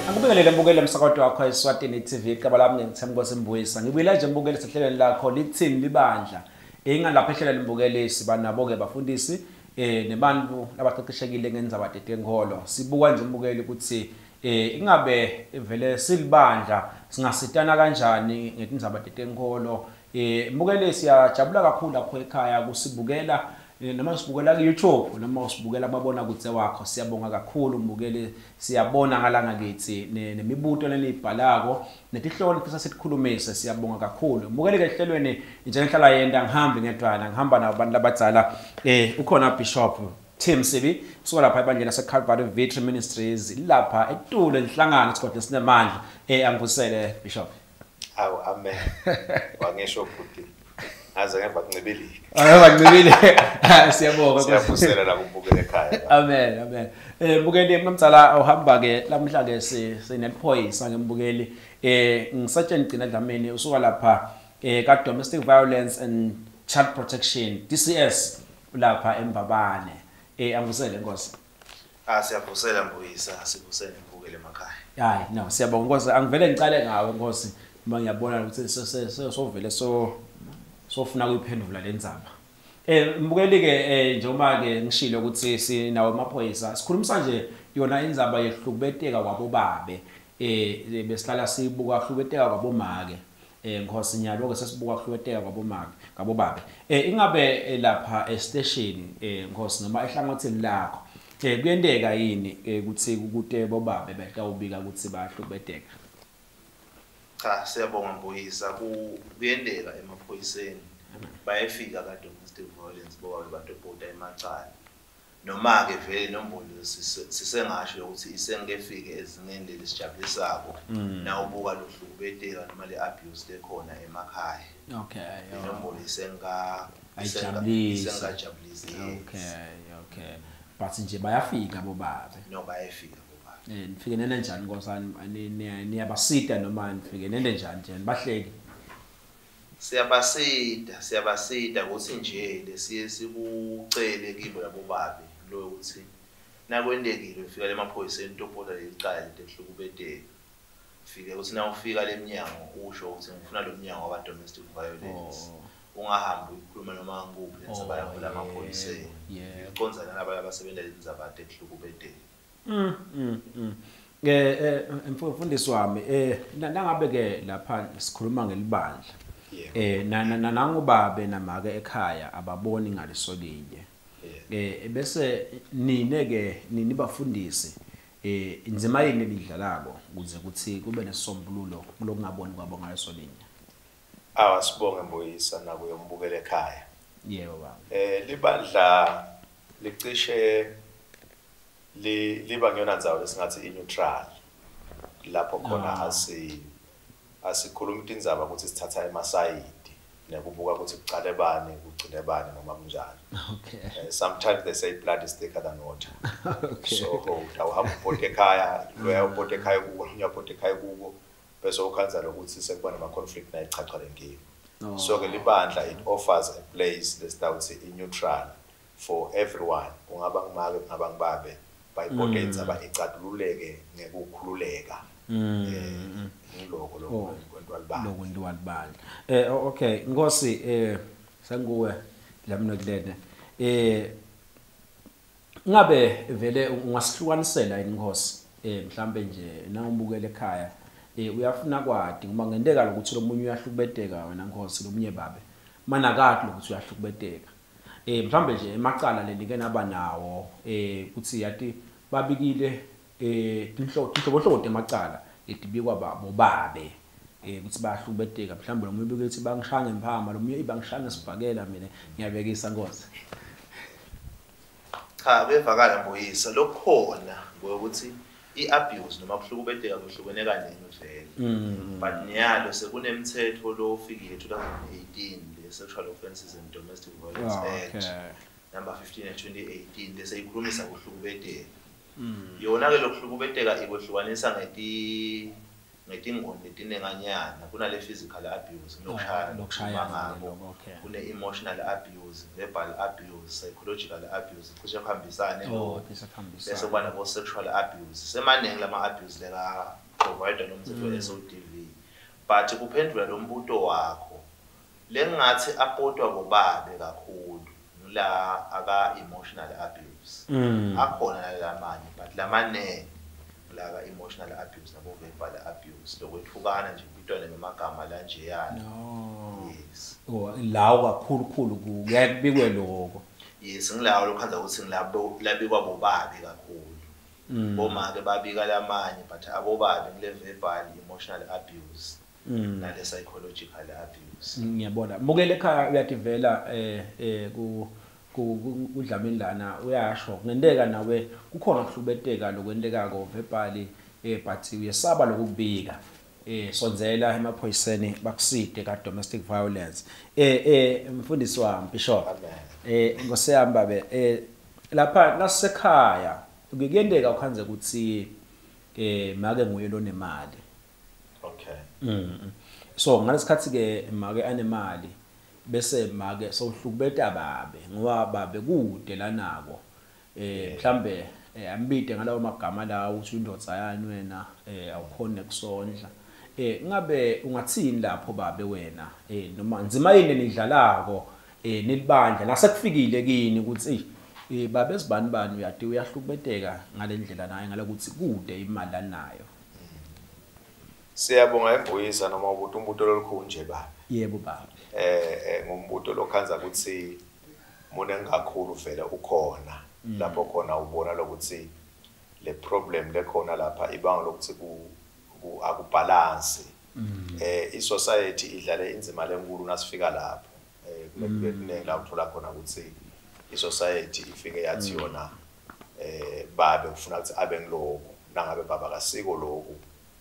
Angibingelele mbukeli emsakato wakho eSwatini TV, igama lami nginguThemba Mbuyisa. Ngibuyela nje mbukeli sehlelweni lakho lithini libandla. Ingalapha ehlelweni mbukeli siba nabo ke bafundisi nebantu labaqeqeshekile ngendzaba tetenkholo. Sibuka nje mbukeli ukuthi ingabe vele silibandla singasitana kanjani ngetindzaba tetenkholo. Mbukeli siyajabula kakhulu lapho ekhaya kusibukela, noma sibukela ku YouTube noma usibukela babona kutse wakho. Siyabonga kakhulu mbukeli, siyabona ngalanga kithi nemibuto lenibhalako netihloko nifisa sikukhulumise. Siyabonga kakhulu mbukeli. Ke ehlelweni njengehlala yenta ngihambe ngedwana, ngihamba nabantu labadzala. Ukhona Bishop Tim Sibi suka lapha ebandleni lase Calvary Victory Ministries lapha eTulo enhlangano sigodle sinemandla. Angivusele Bishop. Awu, amen. Wangisho bhuti. Ngaze ngeva kuncibilika. Ayi, bancibile. Siyabonga. Siyavusela la kumbukela ekhaya. Amen, amen. Mbukeli mnumzala uhamba ke lamhla ke sineliphoyisa ngembukeli. Ngisatsheni gcina Dlamini usuka lapha ka Domestic Violence and Child Protection DCS lapha eMbabane. Angivusele Nkosi. Ah, siyavusela Mbuyisa, sivusele mbukele emakhaya. Hayi no, siyabonga Nkosi. Angivele ngicale ngawe Nkosi. Uma ngiyabona ukuthi sovele sofuna kuyiphendula le ndzaba. Mbukeli ke, njengoba ke ngishilo ukuthi sinawo amaphoyisa, sikhulumisa nje yona indzaba yekuhlukubeteka kwabobabe. Besihlala sibuka kuhlukubeteka kwabomake. Nkosi, nyalo ke sesibuka kuhlukubeteka kwabomake, kwabobabe. Ingabe lapha e-station, Nkosi, noma ehlangothini lakho, kuyenteka yini ukuthi kute bobabe betawubika ukuthi bayahlukubeteka? Cha, siyabonga Mbuyisa, kuyenteka emaphoyiseni. Bayefika ka domestic violence bobabe batopota emacala. Noma ke vele inombolo sisengasho ukuthi isengekefike ezingeni leli sijabulisako. Nawubuka lohlukubeteka noma le abuse lekhona emakhaya. Inombolo isenga Ayijabulisi. Isengajabulisi. Yes. Okay. But nje bayafika bobabe. No, bayefika bobabe. Nifike nene njani nkosana, niyabasita noma nifike nene njani nje nibahleki? Siyabasita, siyabasita ukuthi nje lesiye sikucele kibo labo babe lo ukuthi nakwentekile ufika lemaphoyiseni topota lelicala letekuhlukubeteka. Fike uthi na ufika leminyango usho ukuthi ngifuna lo mnyango wa domestic violence. Ungahambi ukhuluma noma ngikuphi lendzaba yakho lamaphoyiseni. Icondzana nalaba abasebenza lendzaba tekuhlukubeteka. Mfundisi wami, nangabe ke lapha sikhuluma ngelibandla, nangobabe namake ekhaya ababoni ngaleso linye. Bese nine ke nini bafundisi, indzima yini elidlalako ukuze ukuthi kube nesisombululo kulokungaboni kwabo ngaleso linye? Awasibonge Mbuyisa nakuye umbukele ekhaya. Yebo baba. Libandla licishe liba ngiyona ndzawo lesingathi i-neutral lapho khona asikhulumi tindzaba ukuthi sithatha emasayidi nekubuka ukuthi kucale bani kugcine bani noma kunjani. Sometimes they say blood is thicker than water. So utawuhamba upote ekhaya, loya upote ekhaya kubo, uyapota ekhaya kubo, bese ukhandza lokuthi sekuba nama conflict na ichacha lenkinga. So ke libandla, it offers a place lesitawuthi i-neutral for everyone. Kungaba ngumake, kungaba ngibabe, bayipote indzaba icatululeke ngekukhululeka. Ngiloko lokho kwentiwa libandla. Lokho kwentiwa libandla. Okay, Nkosi, senguwe lamno kulena. Ngabe vele ungasihlukanisela yini Nkosi? Mhlambe nje nawubukela ekhaya, uyafuna kwati ngoba ngenteka ukuthi lo munye uyahlukubeteka wena Nkosi, lo munye babe. Manakati lokuthi uyahlukubeteka. Mhlambe nje emacala lenike naba nawo, kuthi yati babikile tinhlobo temacala letibikwa bobabe, ukuthi bayahlukubeteka. Mhlambe lo munye ubike ukuthi bangishaya ngemphama, lo munye bangishaya ngesibhakela, mina ngiyabekisa Nkosi. Cha, kuyevakala Mbuyisa, lokukhona ngokuthi i-abuse noma kuhlukubeteka kuhlukene kaningi vele. But nyalo sekunemthetho lo ofikile 2018, the Sexual Offences and Domestic Violence Act number 15 and 2018, bese ikhulumisa kuhlukubeteka. Yona ke lokuhlukubeteka ikwehlukanisa Ngetingoni letinenganyana kunale physical abuse, lokushayana, lokushayana ngako. Lokho, okay. Kune emotional abuse, verbal abuse, psychological abuse, cishe kuhambisane Oh, cishe kuhambisane. Bese kuba nabo sexual abuse. Semaningi lama abuse leka provide nomthetho we-SODV, but kuphendula lo mbuto wakho, lengathi apotwa bobabe kakhulu ngila aka emotional abuse. Akhona nalamanye, but lamaningi la ka emotional abuse nabo verbal abuse, lokwethukana nje, kubitwane ngemagama lanjeyana. No. Yes. Oh, lawo kakhulu khulu kuyaye kubikwe lokho. Yes, ngilawo lokhanza ukuthi ngilabo labikwa bobabe kakhulu. Bomake babika lamanye, but abobabe ngile verbal, emotional abuse nale psychological abuse. Ngiyabona. Mbukele ekhaya, uyativela kuDlamini lana uyasho. Kungenteka nawe kukhona ukuhlubeteka lokwentekako verbally, but uyesaba lokubika. Sondzela emaphoyiseni bakuside ka domestic violence. Mfundisi wami, Bishop. Amen. Nkosi yami babe, lapha nasekhaya kuyenteka ukhanze ukuthi make nguye lonemali. So ngalesikhathi ke make anemali, bese make sowuhlukubeta babe ngoba babe kude lanako, mhlambe ambide ngalawo magama lawo uthi indoda yani wena, awukhona kusondla. Ngabe ungathini lapho babe wena, noma nzima yini nidlalako nilibandla nasekufikile kini ukuthi babe sibani bani uyati uyahlukubeteka ngalendlela naye ngalokuthi kude imali anayo? Siyabonga embuyisa noma ukuthi umbuto lolukhulu nje baba. Yebo baba. Ngumbuto lokhanza ukuthi mune kakhulu vele ukhona lapho khona ubona lokuthi le problem lekhona lapha ibanga lokuthi ku akubalance. I society idlale inzima lenkulu nasifika lapho. Kule la uthola khona ukuthi i society ifike yathi yona babe kufuna ukuthi abe ngiloku, nangabe baba kasiko lokhu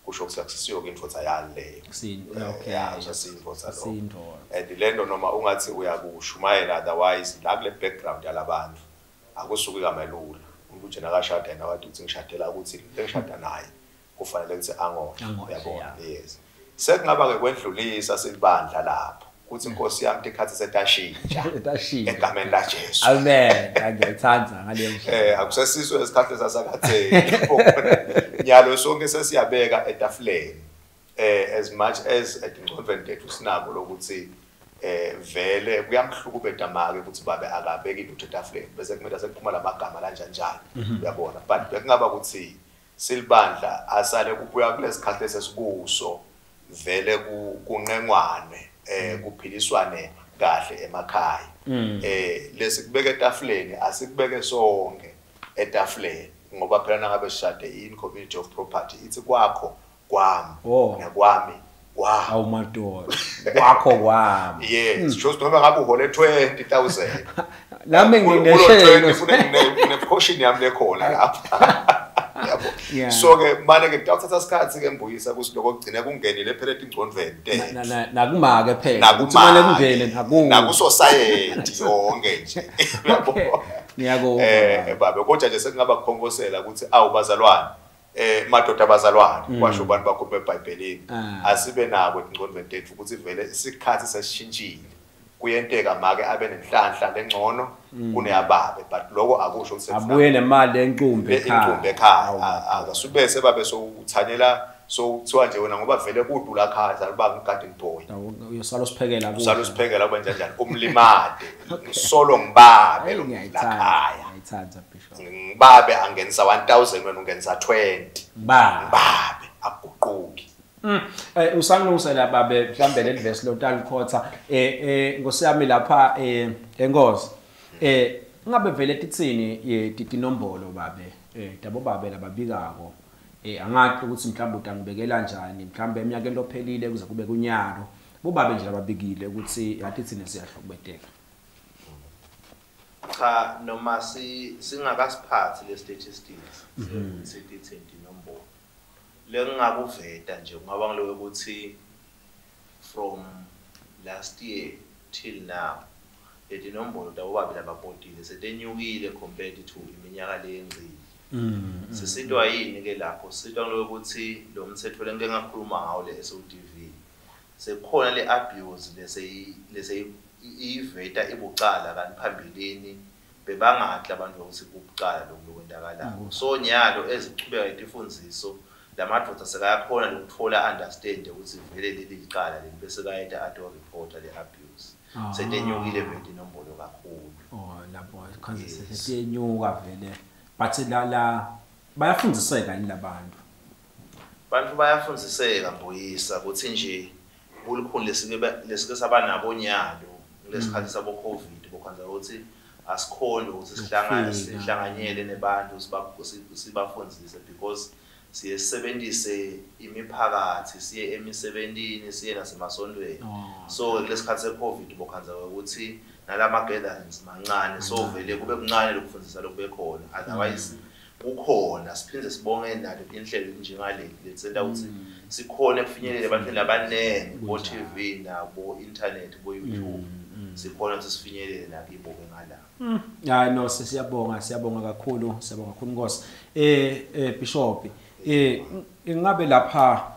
kusho ukuthi akusisiyo indvodza yaleyo. Okay. Ya, usasiyindvodza lo. Siyindvodza. And lento noma ungathi uyakushumayela, otherwise la kule background yalabantu akusuki kamelula. Umuntu nje nakashada yena wathi ukuthi ngishadela ukuthi lengishada naye kufanele ukuthi angondle. Angondle, uyabona? Yeah. Yes, sekungaba ke kwendlulisa silibandla lapho kuthi inkosi yami tikhathi setashintsha. Tashintsha. Egameni la Jesu. Amen. Ngiyayithanda ngaleyo ndlela. Akusesiso esikhathi sasakatheni, nyalo sonke sesiyabeka etafuleni. As much as etingcondvweni tethu sinako lokuthi vele kuyamhlukubeta make ukuthi babe akabeki lutho etafuleni, bese kumele sekuphuma lamagama kanjani njani, uyabona? But bekungaba ukuthi silibandla asale kubuya kulesikhathi lesesikuso vele kunqengwane, kuphiliswane kahle emakhaya. Lesikubeka etafuleni asikubeke sonke etafuleni, ngoba phela nangabe sishade in community of property ithi kwakho kwami nekwami kwami. Awu madoda, kwakho kwami. Yes, just noma ngabe uhole 20,000, Nami kulo ngineshelo. 20 funa ngine portion yami lekhona lapha, yabo? So ke manje ke kutawuthatha isikhathi ke mbuyisa ukuthi lokho kugcine kungenile phela etingcondvweni tethu. Nakumake phela ukuthi manje kungene naku Naku society yonke nje, uyabo? Okay. Ngiyakuva. Babe, kodwa nje sekungaba kukhongosela ukuthi awu bazalwane, madoda abazalwane, kwasho abantu bakho eBhayibhelini, asibe nako etingcondvweni tethu ukuthi vele isikhathi sesishintshile. Kuyenteka make abe nenhlanhla lengcono kuneyababe, but lokho akusho ukuthi sekufuna Abuye nemali encumbi ekhaya. Incumbi ekhaya. Awu, madoda. Akasube sebabe sowuthanyela, sowuthiwa nje wena ngoba vele kudula khaya saluba ngu-garden boy. Awu, uyosala usiphekela kudla. Usala usiphekela kwenza njani, umlimade solo ngibabe Hey, lo ngiyayithanda. lakhaya. Ngiyayithanda, Bishop. Ngibabe angenisa 1000, wena ungenisa 20. Ba. Ngibabe akuguquki. Usangilusela babe mhlambe le verse lotalikhotha ngosiyami lapha enkosi. Ngabe vele titsini tinombolo babe, dabo babe lababikako? Angathi ukuthi mhlawumbe utangibekela kanjani, mhlawumbe eminyakeni lophelile kuze kube kunyalo, bobabe nje lababikile ukuthi yathi thina siyahlukubeteka. Cha, noma singakasiphathi le statistics sekuthi tithini inombolo, lengingakuveta nje kungaba ngiloko ukuthi from last year till now leti nombolo tabobabe labapotile setenyukile compared to iminyaka leyengcile. Sisitwa yini ke lapho? Sisitwa lokuthi lo mthetho lengike ngakhuluma ngawo le SODV, sekukhona le abuse lese iveta ibucala, kanti phambilini bebangadla abantu ukuthi kubucala lokhu lokwenzakalako. So nyalo ezichubeka itifundziso lamadvodza sekayakhona lokuthola understand ukuthi vele leli licala leli, bese kayeta ato reporta le abuse. Setenyukile vele inombolo kakhulu. Oh, lapho khanze sesiyenyuka vele, but la bayafundziseka yini labantu? Bantu bayafundziseka Mbuyisa, ukuthi nje bulukhuni lesike saba nabo nyalo kulesikhathi sabo COVID, bokhanza ukuthi asikhoni ukuthi sihlangane, sihlanganyele nebantu, sibafundzise, because siye sisebenzise imiphakathi, siye emisebentini, siye nasemasontweni. So kulesikhathi se-COVID bokhanza ukuthi nalama gatherings mancane, so vele kube kuncane lokufundzisa lokube khona. Otherwise kukhona, siphinde sibonge nalo inhlelo njengaleli letsenta ukuthi sikhone kufinyelela ebantwini labanengi bo TV nabo internet, bo YouTube, sikhona ukuthi sifinyelele nakibo ke ngala. Hayi no, siyabonga, siyabonga kakhulu, siyabonga kakhulu Nkosi. Bishop, ingabe lapha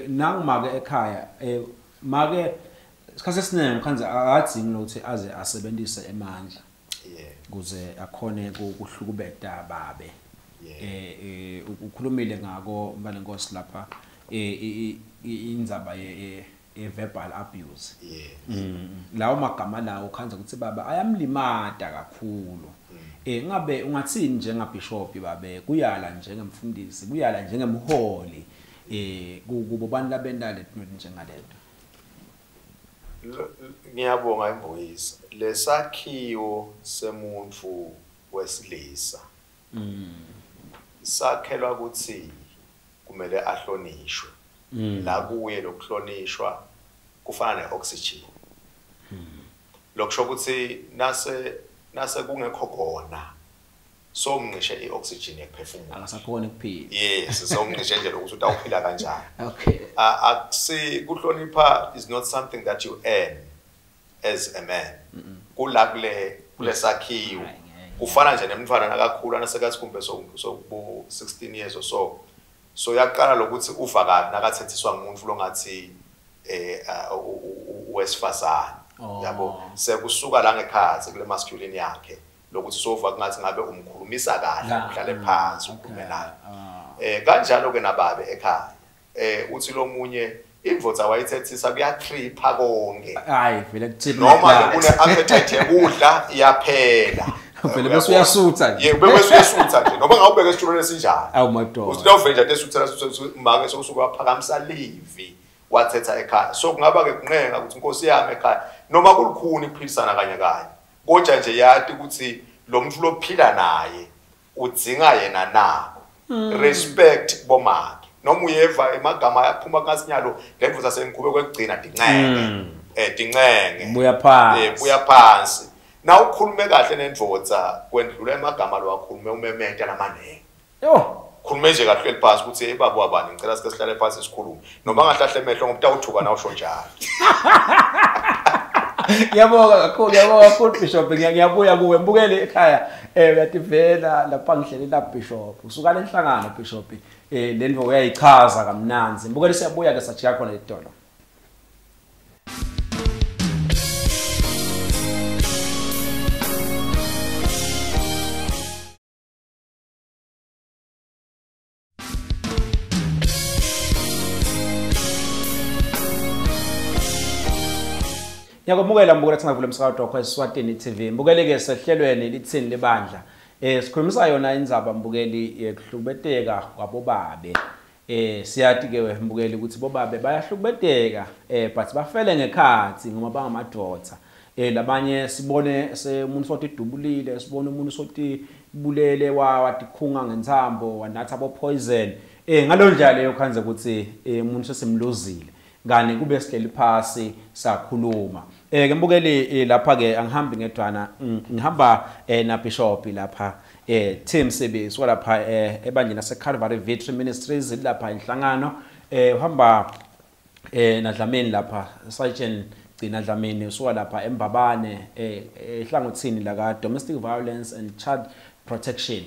nangimake ekhaya, make isikhathi esiningi khanze akadzingi ukuthi aze asebenzise emandla kuze akhone kuhlukubeta babe. Ukhulumile ngako mbane Nkosi lapha, indzaba ye verbal abuse. Lawo magama lawo khanza ukuthi baba ayamlimata kakhulu. Ngabe ungathini njenga bishop babe, kuyala njengemfundisi, kuyala njengemholi, kubo bantu labenta letinto njengalento? Ngiyabonga Mbuyisa. Lesakhiwo semuntu wesilisa sakhelwa ukuthi kumele ahlonishwe. La kuye lokuhlonishwa kufana neoxygen. Lokusho ukuthi nase kungekho kona, somncishe ioxygen yekuphefumula. Akasakhona ukuphila. Yes, somncishe nje lokuthi utawuphila kanjani. Akusi kuhlonipha is not something that you earn as a man. Kula kulesakhiwo. Kufana nje nemntwana nakakhula nasekathi kumbe so 16 years or so. So yaqala lokuthi uva kabi nakathethiswa ngumuntu longathi wesifazane. Yabo, sekusuka la ngekhathi kule masculine yakhe lokuthi sova kungathi ngabe umkhulumisa kahle, uhlale phansi ukhulume naye. Kanjalo ke nababe ekhaya. Uthi lomunye indvodza wayithethisa kuyatripha konke. Hayi vele kuthipha. Noma kune appetite yekudla iyaphela. Vele bese uyasutha nje. Yebo, bese uyasutha nje. Noma ngawubeka esitulweni esinjani. Awu madoda. Uthi lawuvele nje esutha make sokusuka waphakamisa livi wathetha ekhaya. So kungaba ke kunqenga ukuthi inkosi yami ekhaya noma kulukhuni ukuphilisana kanye kanye. Kodwa nje yati ukuthi lo muntu lophila naye udzinga yena nako. Respect bomake. Noma uyeva emagama ayaphuma kasinyalo lendvodza sengikhube kwekugcina dincenge. Dincenge. Buya phansi. Buya phansi. Na ukhulume kahle nendvodza kwendlula emagama lo akhulume umemeta lamanengi. Yo, khulume nje kahle phansi ukuthi hey baba wabani ngicela sike sihlale phansi sikhulume. Noma ngahlahle emehlo ngoba utawuthuka na usho njalo. Ngiyabonga kakhulu, ngiyabonga kakhulu Bishop, ngiyabuya kuwe. Mbukele ekhaya, uyativela lapha ngihleli la Bishop. Usuka lenhlangano Bishop, lendvo uyayichaza kamnanzi. Mbukele siyabuya ke sajika khona letolo. Ngiyakwamukela mbukela singavula umsakazo wakho eSwatini TV. Mbukele ke sehlelweni lithini libandla. Sikhulumisa yona indzaba mbukeli yekuhlukubeteka kwabobabe. Siyati ke mbukeli ukuthi bobabe bayahlukubeteka, but bafele ngekhathi ngoba bangamadvodza. Labanye sibone umuntu sothi dubulile, sibone umuntu sothi bulele watikhunga ngentsambo, wanatha bo poison. Ngalondlela leyo khanze ukuthi umuntu sesimluzile. Kani kube sihleli phasi sakhuluma. Ke mbukeli lapha ke angihambi ngedwana, ngihamba na Bishop lapha, Tim Sibi suka lapha ebandleni lase Calvary Victory Ministries lapha inhlangano, uhamba na Dlamini lapha, Sergeant Gcina Dlamini usuka lapha eMbabane, ehlangothini la ka Domestic Violence and Child Protection.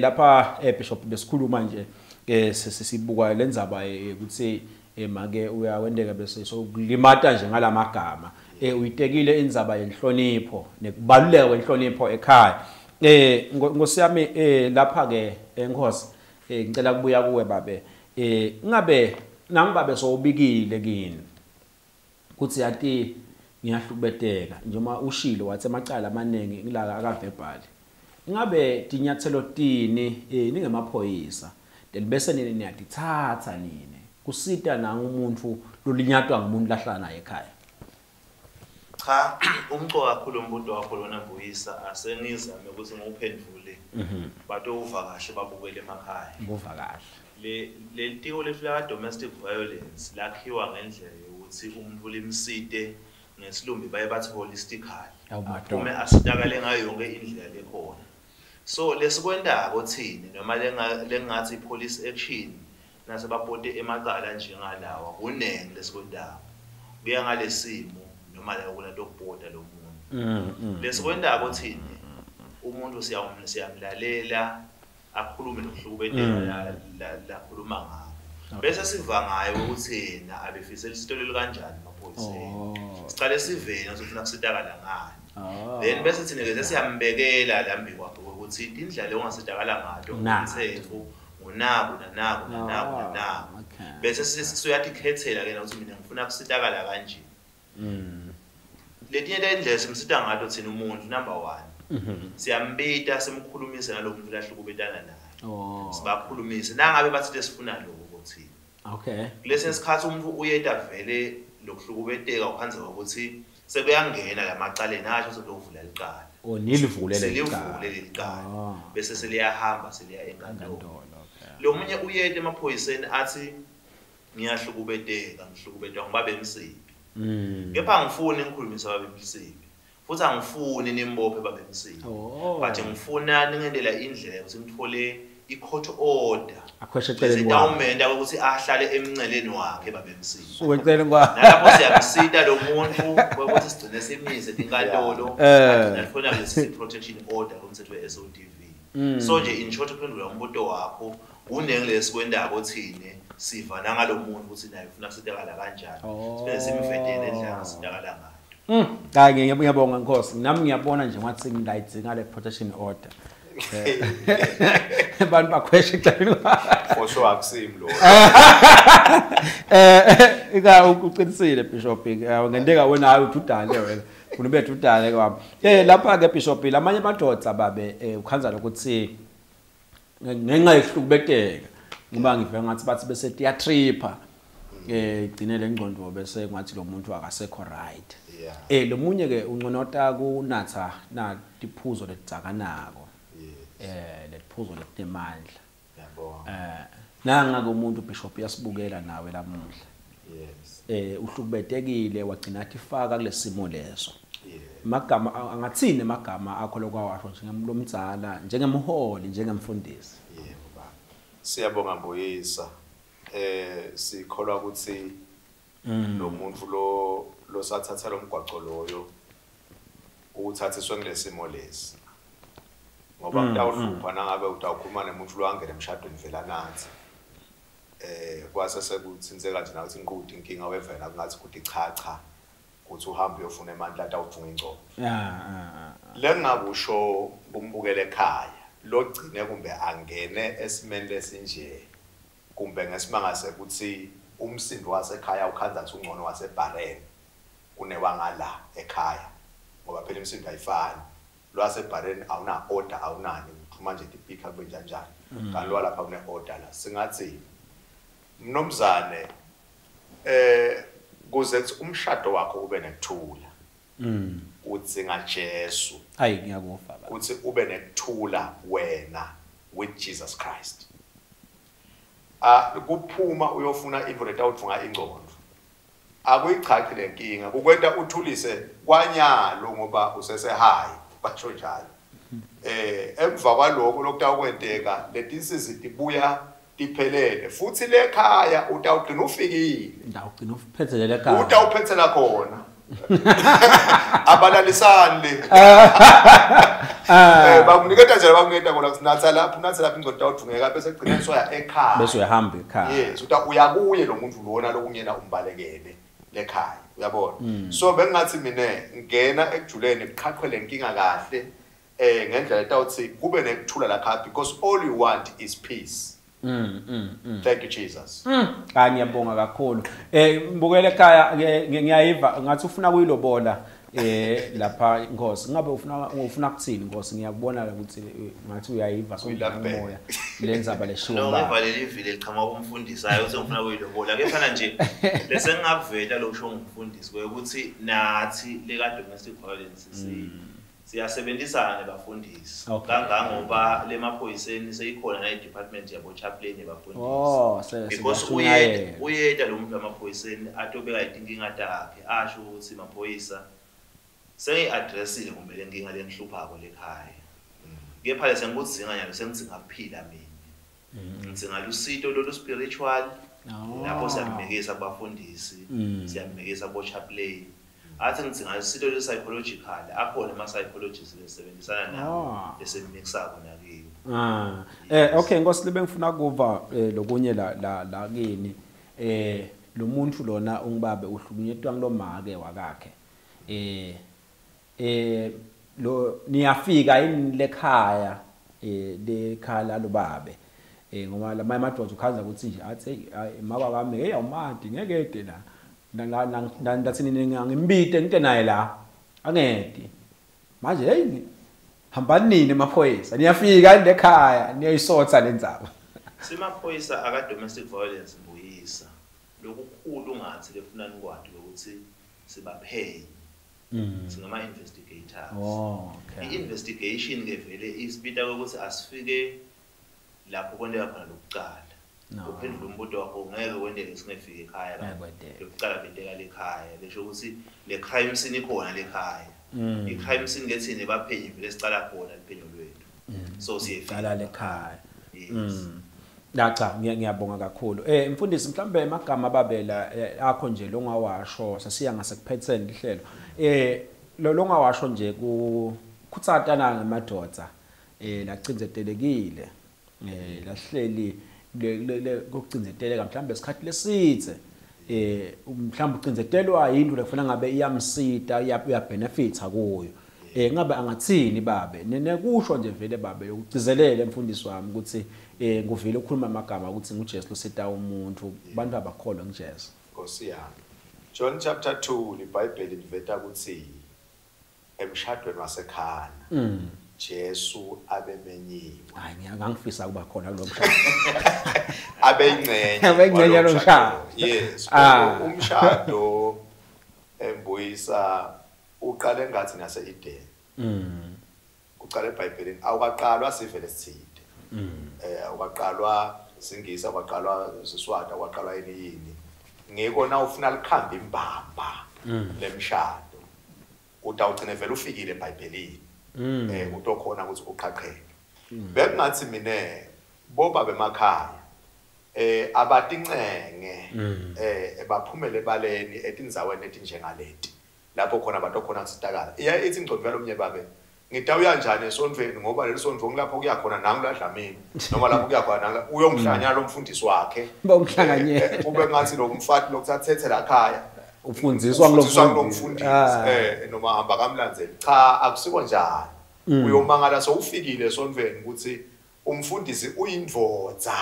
Lapha Bishop besikhuluma nje sibuka lendzaba ukuthi make uyawendeka bese sokulimata nje ngalamagama. Uyitekile indzaba yenhlonipho nekubaluleka kwenhlonipho ekhaya. Nkosi yami, lapha ke enkosi, ngicela kubuya kuwe babe. Ngabe nangibabe sowubikile kini kuthi yati ngiyahlukubeteka, njengoba ushilo wathi amacala amaningi ngilaka akaverbal, ngabe tinyathelo tini ningemaphoyisa bese nini niyatithatha nini kusita nanga umuntu lolinyatwa ngumuntu lahlala naye ekhaya? Cha, umco kakhulu umbuto wakho lona Mbuyisa, asengizame ukuthi ngiwuphendvule batowuva kahle babukele emakhaya. Buva kahle. Le lelitiko lethu la domestic violence lakhiwa ngendlela yokuthi umuntu limsite, ngesilumbi baye bathi holistically, Awu, madoda. aphume asitakale ngayo yonke indlela lekhona. So lesikwentako thini noma lengathi police action nasebapote emacala njengalawa, kunengi lesikwentako, kuya ngalesimo noma la kulatokupota lo muntu. Lesikwentako thini, umuntu siyamlalela akhulume nokuhlukubeteka lakhuluma ngako, bese siva ngaye ukuthi yena abefisela isitolelo kanjani emaphoyiseni. Sicale sivene ukuthi ufuna kusitakala ngani. Then bese thina ke sesiyambekela lambi kwakhe ukuthi indlela ongasitakala ngato Nato. umthetho ngunaku nanaku nanaku nanaku. Bese siyatikhethela ke ukuthi mina ngifuna kusitakala kanje. Letinye tendlela simsita ngato thina umuntu, number 1, siyambita simkhulumise nalowo muntu lahlukubetana naye. Sibakhulumise nangabe bathi lesifuna lokho thina. Kulesinye isikhathi umuntu uyeta vele lokuhlukubeteka ukhanze ukuthi sekuyangena lamacaleni, asho sekuvula licala. Oh, nilivule leli Silivule cala. leli cala. Bese seliyahamba seliya enkantolo. Enkantolo, okay. Lo munye uyeta emaphoyiseni athi ngiyahlukubeteka, ngihlukubetwa ngoba bemsibi. Kepha angifuni ngikhulumise babemsibi. Futhi angifuni nimbophe babemsibi. But ngifuna ningendela indlela yokuthi ngithole i-court order. Akhweshe eceleni kwakhe. Lesitawumenta ukuthi ahlale emnceleni wakhe babemsibi. Suke eceleni kwakhe. Nalapho siyamsita lo muntu ukuthi sigcine simise inkantolo, agcine athola lesi protection order komthetho we-SODV. So nje in short, uphendula umbuto wakho, kunengi lesikwendako thine, siva nangalo muntu ukuthi naye ufuna kusitakala kanjani. Siphinde simvedele indlela angasitakala ngayo. Cha, ngiyabonga Nkosi. Nami ngiyabona nje ngathi ngingayidzinga le protection order. Abantu bakhweshe eceleni kwakhe. For sure akusimi lo. Ika uqinisile Bishop, ngenteka wena hayi ududane wena. Ufuna ube dudane kwami. Lapha ke Bishop, lamanye amadoda babe ukhanza lokuthi ngenxa yokuhlukubeteka, ngoba ngive ngathi bathi bese tiyatripha, igcine lengqondo bese ngathi lo muntu akasekho right. Lo munye ke unconota kunatha na tiphuzo letidzakanako. Letiphuzo letinemandla. Nanga ke umuntu Bishop uyasibukela nawe lamuhla. Uhlukubetekile wagcina athi faka kulesimo leso. Magama angathini amagama akho lokwawasho njengemlomdzala, njengemholi, njengemfundisi? Yebo baba. Siyabonga Mbuyisa. Sikholwa ukuthi lo muntu lo losathatha lo mgwaqo loyo uthathiswe ngilesimo lesi. Ngoba kutawuhlupha nangabe utawukhuluma nemuntu lo angene emshadweni vela nathi. Kwase sekuthintseka nje nakuthi inqudi inkinga wevela kungathi kuthi cha cha kuthi uhambe uyofuna emandla atawudvunga ingcobo. Lengakusho kumbukele ekhaya logcine kumbe angene esimeni lesinje kumbe ngesimanga sekuthi umsindo wasekhaya ukhanza athi ungcono wasebhareni kunewangala ekhaya, ngoba phela imisindo ayifani. Lwasebhareni awuna order, awunani, uthuma nje tipika kube njani njani. Kanti lwa lapha kune order la. Singathi mnumzane, kuze kuthi umshado wakho ube nekuthula, udzinga Jesu. Ayi, ngiyakufa baba. Kuthi ube nekuthula wena with Jesus Christ. Kuphuma uyofuna into letawudvunga ingcondo. Akuyichachi lenkinga, kukwenta uthulise kwanyalo ngoba usese high, basho njalo. Emva kwaloko lokutawukwenteka letinsizi tibuya tiphelele futhi lekhaya utawugcina ufikile. Utawugcina uphethelele ekhaya. Utawuphethela khona. Abalalisani le. Bakuniketa nje, bakuniketa kona sinatha lapho, unatha lapho, ingcondo tawudvungeka, bese kugcina soya ekhaya. Bese uyahamba ekhaya. Yes, uta uyakuye lo muntu lona lokungena umbalekele lekhaya, uyabona. So bengathi mina ngena ekujuleni, kuqhaqhwe lenkinga kahle ngendlela etawuthi kube nekuthula la, because all you want is peace. Thank you, Jesus. Hayi, ngiyabonga kakhulu. Mbukele ekhaya, ngiyayiva ngathi ufuna kuyilobola lapha inkosi. Ngabe ufuna kuthini, inkosi? Ngiyakubona ukuthi ngathi uyayiva Uyilambele. moya lenzaba leshiwo No, ba. ngiva leli vile liqhamuka kumfundisi, hayi ukuthi ngifuna kuyilobola. Kefana nje lese ngingakuveta lokusho ngumfundisi ukuthi nathi leka domestic violence siyasebenzisana nebafundisi. Kangangoba lemaphoyiseni seyikhona na department yabo chaplain yabafundisi. Oh, because siyashunyayela. Uyeta lo muntu amaphoyiseni atobeka itinkinga takhe, asho ukuthi maphoyisa, sengiyi-addressile kumbe le nkinga lengihluphako lekhaya, kepha le sengikudzinga nyalo, sengidzinga kuphila mina, ngidzinga lusito lolu spiritual. Lapho siyamnikisa kubafundisi, siyamnikisa kubo-chaplain. Athi ngidzinga lusito lolu-psychological, akhona ama-psychologists lesebenzisana nawo, lesimnikisako nakiwo. Ah. Okay, Nkosi, libe ngifuna kuva lokunye la kini. Lo muntu lona ungibabe uhlukunyetwa ngilomake wakakhe. Lo niyafika yini lekhaya, lekhaya lalobabe? Ngoba lamanye amadoda ukhaza ukuthi nje athi, hey, mama wami, hey, awumadi ngeke ede la. Ndathi ngimbite ngite naye la. Angedi. Manje hey, hambani nini emaphoyisa, niyafika lekhaya, niyayisotha lendzaba? Simaphoyisa aka-domestic violence, mbuyisa lokukhulu ngathi lefuna nikwati ukuthi sibaphenyi, singama-investigators. Oh, okay. I-investigation ke vele isibita ukuthi asifike lapho kwenteka khona lokucala. No. Uphendula umbuto wakho, ngeke kwenteke singefike ekhaya Ngeke la. kwenteke. Lokucala benteka lekhaya, lesho ukuthi le crime scene ikhona lekhaya. I-crime scene ke thina baphenyi vele sicala khona liphenyo lwethu, so siyefika. Cala lekhaya. Yes. La cha, ngiyabonga kakhulu. Mfundisi, mhlambe emagama ababela akho nje longawasho, sasiya ngasekuphetheni lihlelo. Lo longawasho nje ku khutsatana ngemadoda lacindzetelekile, lahleli le kucindzeteleka mhlambe isikhathi lesithe, mhlambe ucindzetelwa yinto lefuna ngabe iyamsita, uyabenefita kuyo. Ngabe angathini babe nekusho nje vele babe ukugcizelele, mfundisi wami, ukuthi nguvile ukukhuluma amagama ukuthi nguJesu losita umuntu, abantu abakholwa nguJesu? Nkosi yami, John chapter 2, liBhayibheli liveta ukuthi emshadweni waseKhana Jesu abemenyiwe. Hayi, ngiyangifisa kuba khona kulo mshado. Abeyingcenye. Abeyingcenye walowo yalo mshado. Yes. Umshado, embuyisa, uqale ngathi nase Eden. Uqale eBhayibhelini, awukaqalwa sivele sithide. Awukaqalwa singisi, awukaqalwa siswati, awukaqalwa yini yini. Ngiko na ufuna likhamba imbamba lemshado, utawugcina vele ufikile eBhayibhelini. Utokhona ukuthi uqhaqheke. Bekungathi mine boba bemakhaya abatincenge baphumele ebaleni etindzaweni etinjengaleti lapho khona abantu khona kusitakala. Iya ithi ingcondvo yalomnye babe, ngitawuya njani esontfweni, ngoba leli sontfo ngilapho kuya khona nangu ladlamini, noma lapho kuya khona nangu uyomhlanyana lo mfundisi wakhe. Bomhlanganyela. Kube ngathi lo mfati lokuthathethe la khaya Ufundziswa ngulo ufundiswa ngulo mfundisi. mfundisi. Noma hamba kamlandzeli, cha, akusiko njalo. Uyomangala sowufikile esontfweni ukuthi umfundisi uyindvodza,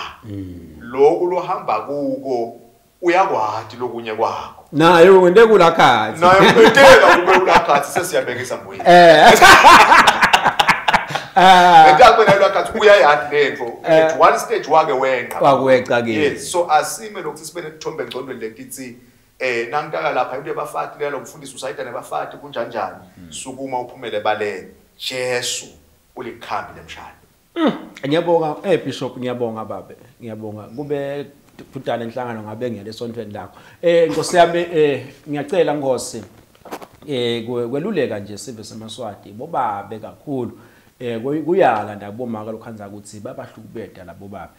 lokhu lohamba kuko uyakwati lokunye kwakho. Nayo wente kulakhathi. Naye kwenteka kube ulakhathi, sesiyabekisa mbuyini. Ngenteka kube nayo ulakhathi, uyayati lento. At one stage wake wenqa. Wakweca ke. Yes, so asime lokuthi sibe nethombe engcondweni letithi nangitaka lapha into yabafati leyo, mfundisi usayida nabafati, kunjani njani. Sukuma uphumele ebaleni, Jesu ulikhambi lemshado. Ngiyabonga, Bishop, ngiyabonga babe. Ngiyabonga. Kube kudala inhlangano ngabe ngiyale esontweni lakho. Nkosi yami, ngiyacela Nkosi kweluleka nje sive semaswati bobabe kakhulu, kuyala ndakubomaka lokhanza ukuthi babahlukubeda labo babe,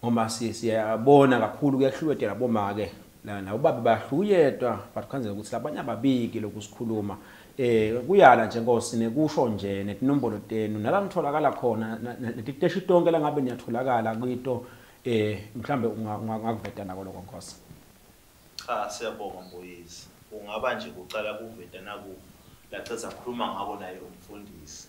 ngoba siyabona kakhulu kuyahlukubedela bomake la nabo babe bayahlukuyedwa, but khanza ukuthi labanye ababiki lokusikhuluma. Kuyala nje Nkosi nekusho nje netinombolo tenu nala nitholakala khona netiteshi tonke la ngabe niyatholakala kito, mhlambe ungakuveta nako lokho, Nkosi. Cha, siyabonga Mbuyisi. Ungaba nje kucala kuveta naku laceza khuluma ngako naye umfundisi.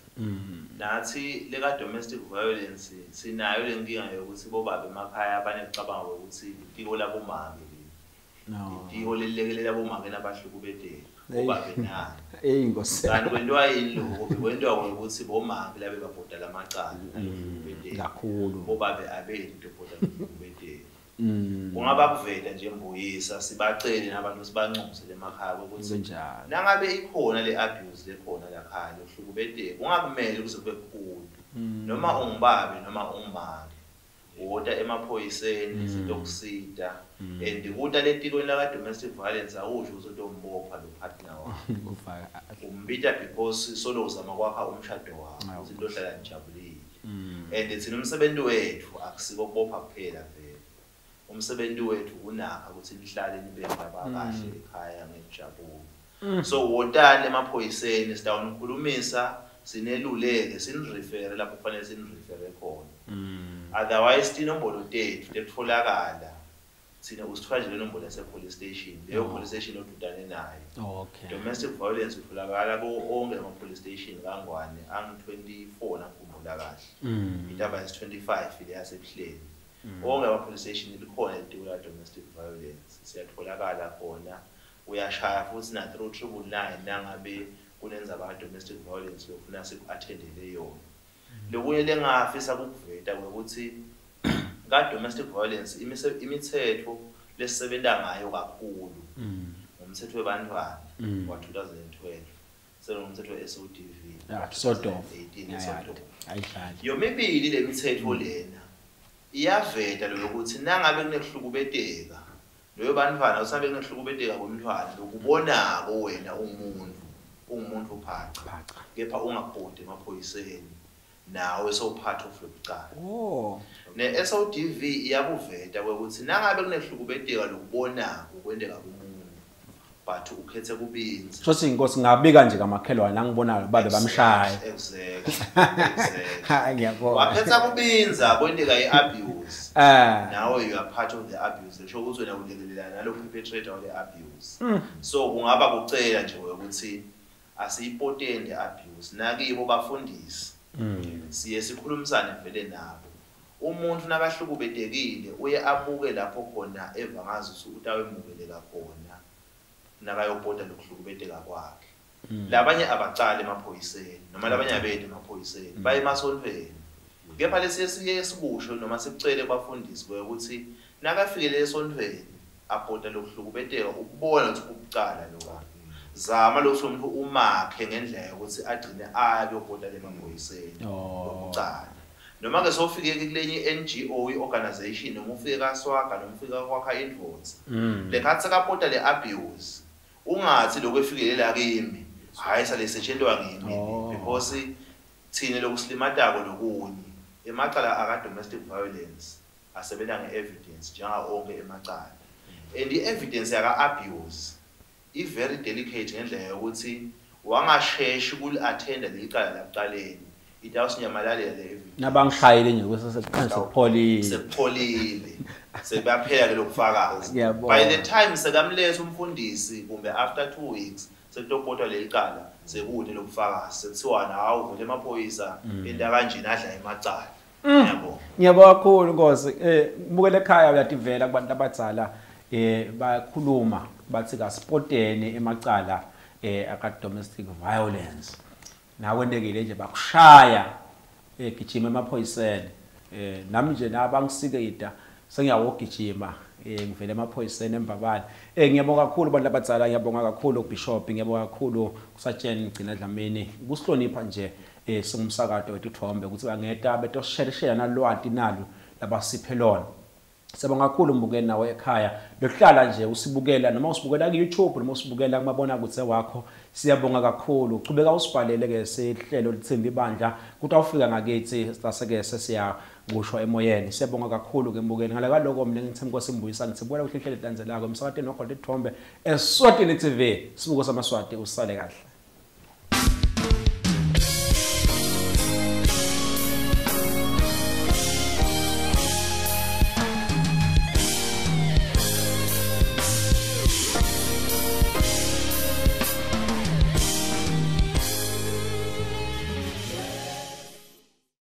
Nathi leka domestic violence sinayo lenkinga yokuthi bobaba emakhaya banekucabanga ukuthi litiko labomake leli. No. Litiko lelilekelela bomake nabahlukubeteka. Hey. Bobabe nani. Hey Nkosi. Kanti kwentiwa yini lokho? Kwentiwa ukuthi bomake labe babhoda lamacala alokuhlukubeteka. Kakhulu. Bobabe abenti bhoda lokuhlukubeteka. Kungaba kuvela nje Mbuyisa, sibacele nabantu sibancuse emakhaya ukuthi Kunjalo. nangabe ikhona le abuse lekhona la khaya lokuhlukubeteka, ungakumele kuze kube kukhulu. Noma ungubabe noma ungumake, wota emaphoyiseni sitokusita. And kuta letikweni laka domestic violence awusho ukuthi utombopha lo partner wakho. Kufaka. Umbita because solo uzama kwakha umshado wakho, Awu. ukuthi lohlala nijabulile. And thina umsebenzi wethu akusiko kubopha kuphela vele. Umsebenzi wethu unakha ukuthi nihlale nibe ngabakahle ekhaya ngenjabulo. So wotani emaphoyiseni, sitawunikhulumisa, sineluleke, sinirefere lapho kufanele sinirefere khona. Otherwise tinombolo tethu tetfolakala thina usithola nje lenombolo yase police station, leyo police station odudane nayo. Domestic violence utholakala kuwo onke ama police station kaNgwane angu 24 nakhumbula kahle. Indaba is 25 le yasebuhleni. Onke ama police station likhona litiko la domestic violence, siyatholakala khona. Uyashaya futhi na through 999 nangabe kunenzaba ka domestic violence lofuna siku-attendele yona. Lokunye lengafisa ukukuveta ukuthi ka domestic violence imithetho lesisebenta ngayo kakhulu ngumthetho webantwana wa 2012, selomthetho we-SODV Sodov. 2018 SODOV. Ayidlali. Yomibili le mithetho lena iyaveta lokuthi nangabe kunekuhlukubeteka loyo bantwana, usabe kunekuhlukubeteka kwemntwana lokubonako wena ungumuntu phaca, Phaca. kepha ungabhodi emaphoyiseni, nawe so part of lokucala. Oh. Ne-SODV iyakuveta ukuthi nangabe kunekuhlukubeteka lokubonako kwenteka kumuntu but ukhethe kubinza. Shothi inkosi ngabika nje kamakhelwane angibonayo babe bamshaya. Exactly. Hayi ngiyabona. Wakhetha kubinza kwenteka i-abuse. Nawe you are part of the abuse. Kusho ukuthi wena ulekelela nalo perpetrator wale abuse. So kungaba kucela nje ukuthi asiyipoteni le abuse nakibo bafundisi. Siye sikhulumisane vele nabo. Umuntu nakahlukubetekile uye abuke lapho khona eva ngazi ukuthi utawemukeleka khona nakayopota lokuhlukubeteka kwakhe. Labanye abacali emaphoyiseni noma labanye abedi emaphoyiseni baye emasontweni. Kepha lesiye siye sikusho noma sikucele kubafundisi ukuthi nakafikele esontweni abhoda lokuhlukubeteka ukubona ukuthi ukucala lokho. Zama lokho umuntu umakhe ngendlela yokuthi agcine aye kuyobhoda lemaphoyiseni lokucala. Noma ke sofike kulenye NGO i-organization noma ufike kaSwaga noma ufike kwakha indvodza. Lekhathi sekapota le abuse ungathi lokho efikele la kimi hayi salesetshentwa ngimi because thina lokusilimatako lokunye emacala aka domestic violence asebenza nge-evidence njenga onke emacala. And i-evidence yaka abuse i very delicate ngendlela yokuthi wangasheshi ukuli-attenda leli cala lakuqaleni itawusinyamalalela le evidence. Nabangishayile nje kwese sekupholile. Sekupholile. Sekuyaphela ke lokufakaza. Ngiyabonga. By the time sekamletha umfundisi kumbe after 2 weeks sekutopotwa leli cala sekude lokufakaza sekuthiwa hawu vele emaphoyisa into kanjena adla emacala. Ngiyabonga. Ngiyabonga kakhulu Nkosi. Bukele ekhaya uyativela kubantu abadzala bayakhuluma bathi kasipotene emacala aka domestic violence. Nakwentekile nje bakushaya gijima emaphoyiseni. Nami nje nabangisikida sengiyawogijima ngivele emaphoyiseni eMbabane. Ngiyabonga kakhulu abantu abadzala, ngiyabonga kakhulu kuBishop, ngiyabonga kakhulu kuSatsheni Gcina Dlamini kusihlonipha nje singumsakato wethu Thombe ukuthi bangeta betoshereshela nalwati nalo labasiphe lona. Siyabonga kakhulu mbukeli nawe ekhaya. Lokuhlala nje usibukela noma usibukela ku YouTube noma usibukela kumabona kutse wakho. Siyabonga kakhulu. Chubeka usibhalele ke sihlelo lithini ibandla ukuthi awufika ngakithi saseke sesiya kusho emoyeni. Siyabonga kakhulu ke mbukeli. Ngale kwaloko mina ngithe Nkosi Mbuyisa ngithi buka uhlelo elandzelako emsakatweni wakho Lethombe eSwatini TV. Sibuko samaswati usale kahle.